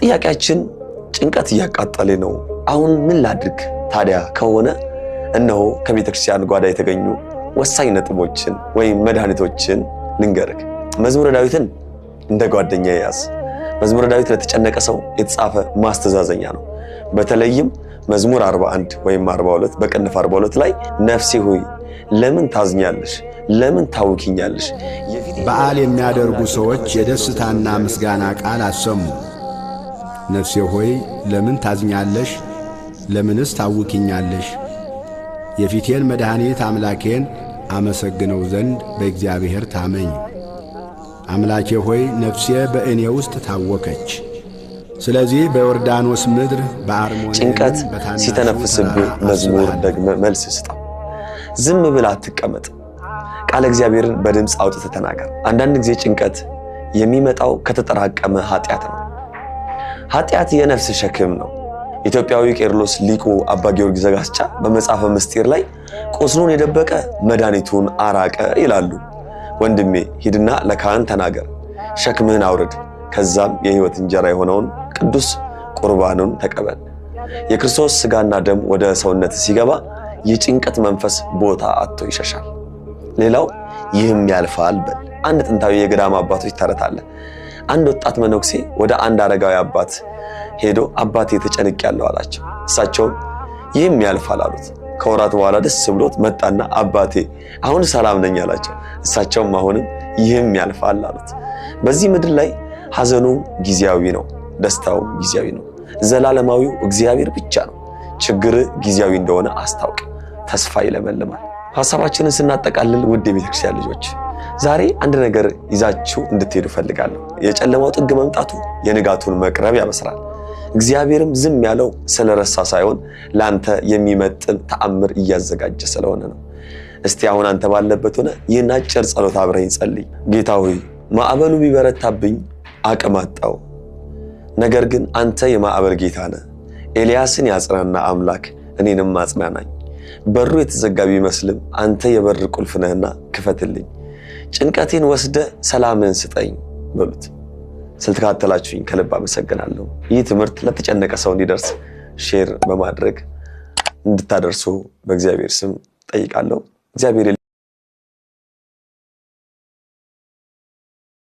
ጥያቄያችን ጭንቀት እያቃጠለ ነው፣ አሁን ምን ላድርግ ታዲያ ከሆነ እነሆ ከቤተ ክርስቲያን ጓዳ የተገኙ ወሳኝ ነጥቦችን ወይም መድኃኒቶችን ልንገርህ። መዝሙረ ዳዊትን እንደ ጓደኛ ያዝ። መዝሙረ ዳዊት ለተጨነቀ ሰው የተጻፈ ማስተዛዘኛ ነው። በተለይም መዝሙር 41 ወይም 42 በቅንፍ 42 ላይ ነፍሴ ሆይ ለምን ታዝኛለሽ? ለምን ታውኪኛለሽ? በዓል የሚያደርጉ ሰዎች የደስታና ምስጋና ቃል አሰሙ። ነፍሴ ሆይ ለምን ታዝኛለሽ? ለምንስ ታውኪኛለሽ? የፊቴን መድኃኒት አምላኬን አመሰግነው ዘንድ በእግዚአብሔር ታመኝ። አምላኬ ሆይ ነፍሴ በእኔ ውስጥ ታወከች። ስለዚህ በዮርዳኖስ ምድር በአርሞንኤም ጭንቀት በታናሹ ሲተነፍስብህ ተራራ መዝሙር አስብሃለሁ። ደግመህ መልስ ስጠው። ዝም ብለህ አትቀመጥ። ቃለ እግዚአብሔርን በድምፅ አውጥተህ ተናገር። አንዳንድ ጊዜ ጭንቀት የሚመጣው ከተጠራቀመ ኃጢአት ነው። ኃጢአት የነፍስ ሸክም ነው። ኢትዮጵያዊ ቄርሎስ ሊቁ አባ ጊዮርጊስ ዘጋስጫ በመጽሐፈ ምስጢር ላይ ቁስሉን የደበቀ መድኃኒቱን አራቀ ይላሉ። ወንድሜ ሂድና ለካህን ተናገር፣ ሸክምህን አውርድ፣ ከዛም የሕይወት እንጀራ የሆነውን ቅዱስ ቁርባኑን ተቀበል። የክርስቶስ ሥጋና ደም ወደ ሰውነት ሲገባ የጭንቀት መንፈስ ቦታ አጥቶ ይሸሻል። ሌላው ይህም ያልፋል በል። አንድ ጥንታዊ የገዳም አባቶች ተረት አለ። አንድ ወጣት መነኩሴ ወደ አንድ አረጋዊ አባት ሄዶ አባቴ ተጨንቄያለሁ አላቸው። እሳቸውም ይህም ያልፋል አሉት። ከወራት በኋላ ደስ ብሎት መጣና አባቴ አሁን ሰላም ነኝ አላቸው። እሳቸውም አሁንም ይህም ያልፋል አሉት። በዚህ ምድር ላይ ሐዘኑም ጊዜያዊ ነው፣ ደስታውም ጊዜያዊ ነው። ዘላለማዊው እግዚአብሔር ብቻ ነው። ችግር ጊዜያዊ እንደሆነ አስታውቅ። ተስፋ ይለመልማል። ሐሳባችንን ስናጠቃልል ውድ የቤተክርስቲያን ልጆች ዛሬ አንድ ነገር ይዛችሁ እንድትሄዱ እፈልጋለሁ። የጨለማው ጥግ መምጣቱ የንጋቱን መቅረብ ያበስራል። እግዚአብሔርም ዝም ያለው ስለረሳ ሳይሆን ለአንተ የሚመጥን ተአምር እያዘጋጀ ስለሆነ ነው። እስቲ አሁን አንተ ባለበት ሆነ ይህን አጭር ጸሎት አብረኝ ጸልይ። ጌታ ሆይ ማዕበሉ ቢበረታብኝ አቅም አጣው፣ ነገር ግን አንተ የማዕበል ጌታ ነህ። ኤልያስን ያጽናና አምላክ እኔንም አጽናናኝ። በሩ የተዘጋ ቢመስልም አንተ የበር ቁልፍ ነህና ክፈትልኝ። ጭንቀቴን ወስደ ሰላምህን ስጠኝ በሉት። ስለተከታተላችሁኝ ከልብ አመሰግናለሁ። ይህ ትምህርት ለተጨነቀ ሰው እንዲደርስ share በማድረግ እንድታደርሱ በእግዚአብሔር ስም ጠይቃለሁ። እግዚአብሔር